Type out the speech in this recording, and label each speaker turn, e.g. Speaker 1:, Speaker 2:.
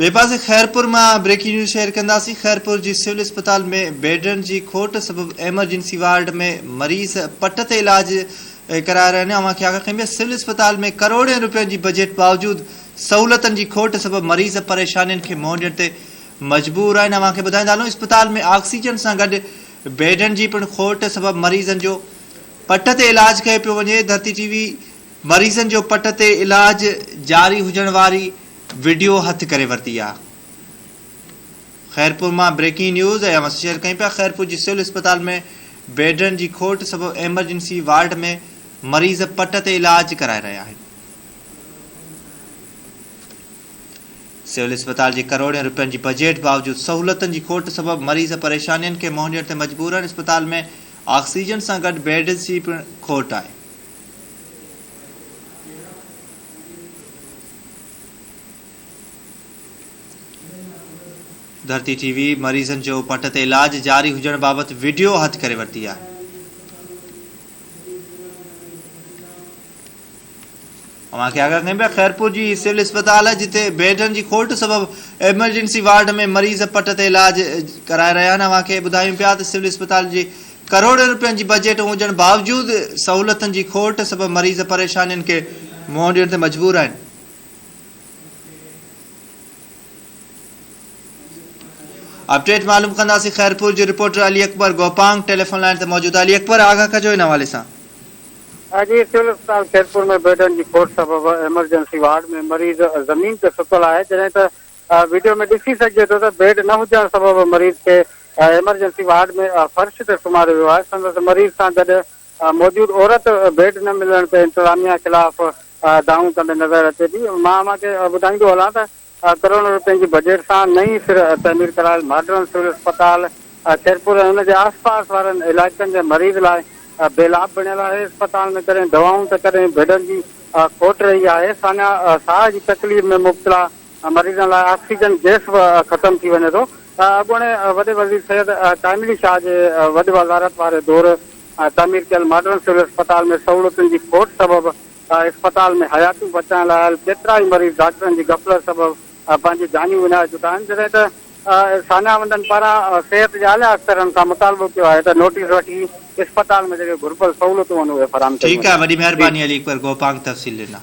Speaker 1: ٻئي پاسي خيرپور مان بريڪنگ نيوز شيئر ڪنداسين خيرپور جي سول اسپتال ۾ بيڊن جي کوٽ سبب ايمرجنسي وارڊ ۾ مريض پٽ تي علاج ڪرائي رهيا آهن اوهان کي آگاهه ڪيون پيا سول اسپتال ۾ ڪروڙين روپين جي بجيٽ باوجود سهولتن جي کوٽ سبب مريض پريشانين کي منهن ڏيڻ تي مجبور آهن اوهان کي ٻڌائيندا هلون اسپتال ۾ آڪسيجن سان گڏ بيڊن جي پڻ کوٽ سبب مريضن جو پٽ تي علاج ڪيو پيو وڃي ڌرتي ٽي وي مريضن جو پٽ تي علاج جاري هجڻ واري وڊيو هٿ ڪري ورتي آ. خيرپور مان بريڪنگ نيوز ۽ اوهان سان شيئر ڪيون پيا خيرپور جي سول اسپتال ۾ بيڊن جي کوٽ سبب ايمرجنسي وارڊ ۾ مريض پٽ تي علاج ڪرائي رهيا آهن. سول اسپتال جي ڪروڙين روپين جي بجيٽ باوجود سهولتن جي کوٽ سبب مريض پريشانين کي منهن ڏيڻ تي مجبور آهن اسپتال ۾ آڪسيجن سان گڏ بيڊز جي پڻ کوٽ آهي. ڌرتي ٽي وي مريضن جو پٽ تي علاج جاري هجڻ بابت وڊيو هٿ ڪري ورتي آهي. اوهان کي آگاهه ڪيون پيا خيرپور جي سول اسپتال جتي بيڊن جي کوٽ سبب ايمرجنسي وارڊ ۾ مريض پٽ تي علاج ڪرائي رهيا آهن اوهان کي ٻڌايون پيا ته سول اسپتال جي ڪروڙين روپين جي بجيٽ هجڻ باوجود سهولتن جي کوٽ سبب مريض پريشانين کي منهن ڏيڻ تي مجبور آهن. اپڊيٽ معلوم ڪنداسين خيرپور جو reporter Ali Akbar Gopang telephone line تي موجود آهي علي اڪبر آگاهه ڪجو ان حوالي سان.
Speaker 2: آء جي سول اسپتال خيرپور ۾ بيڊن جي کوٽ سبب ايمرجنسي وارڊ ۾ مريض زمين تي ستل آهي جڏهن ته وڊيو ۾ ڏسي سگهجي ٿو ته بيڊ نه هجڻ سبب مريض کي ايمرجنسي وارڊ ۾ فرش تي سمهاريو ويو آهي سندس مريض سان گڏ موجود عورت بيڊ نه ملڻ تي انتظاميا خلاف دانهون ڪندي نظر اچي ٿي مان اوهان کي ٻڌائيندو هلان ته ڪروڙين روپين جي بجيٽ سان نئين سر تعمير ڪرايل ماڊرن سول اسپتال خيرپور ۽ ان جي آس پاس وارن علائقن جي مريض لاء بي لاڀ بڻيل آهي، اسپتال ۾ ڪڏهن دوائون ته ڪڏهن بيڊن جي کوٽ رهي آهي، سانيا ساهه جي تڪليف ۾ مبتلا مريضن لاء آڪسيجن گئس به ختم ٿي وڃي ٿو، اڳوڻي وڏي وزير سيد قائم علي شاهه جي وڏ وزارت واري دور تعمير ڪيل ماڊرن سول اسپتال ۾ سهولتن جي کوٽ سبب اسپتال ۾ حياتيون بچائڻ لاء آيل ڪيترائي مريض ڊاڪٽرن جي غفلت سبب پنهنجون جانيون وڃائي چڪا آهن جڏهن ته ساڃاهه وندن پاران صحت جي اعليٰ افسرن کان مطالبو ڪيو آهي ته نوٽيس وٺي اسپتال ۾ جيڪي گهربل سهولتون آهن اهي فراهم ڪيون
Speaker 1: ٺيڪ آهي
Speaker 2: وڃن.
Speaker 1: وڏي
Speaker 2: جي.
Speaker 1: مهرباني علي اڪبر گوپانگ تفصيل ڏنا.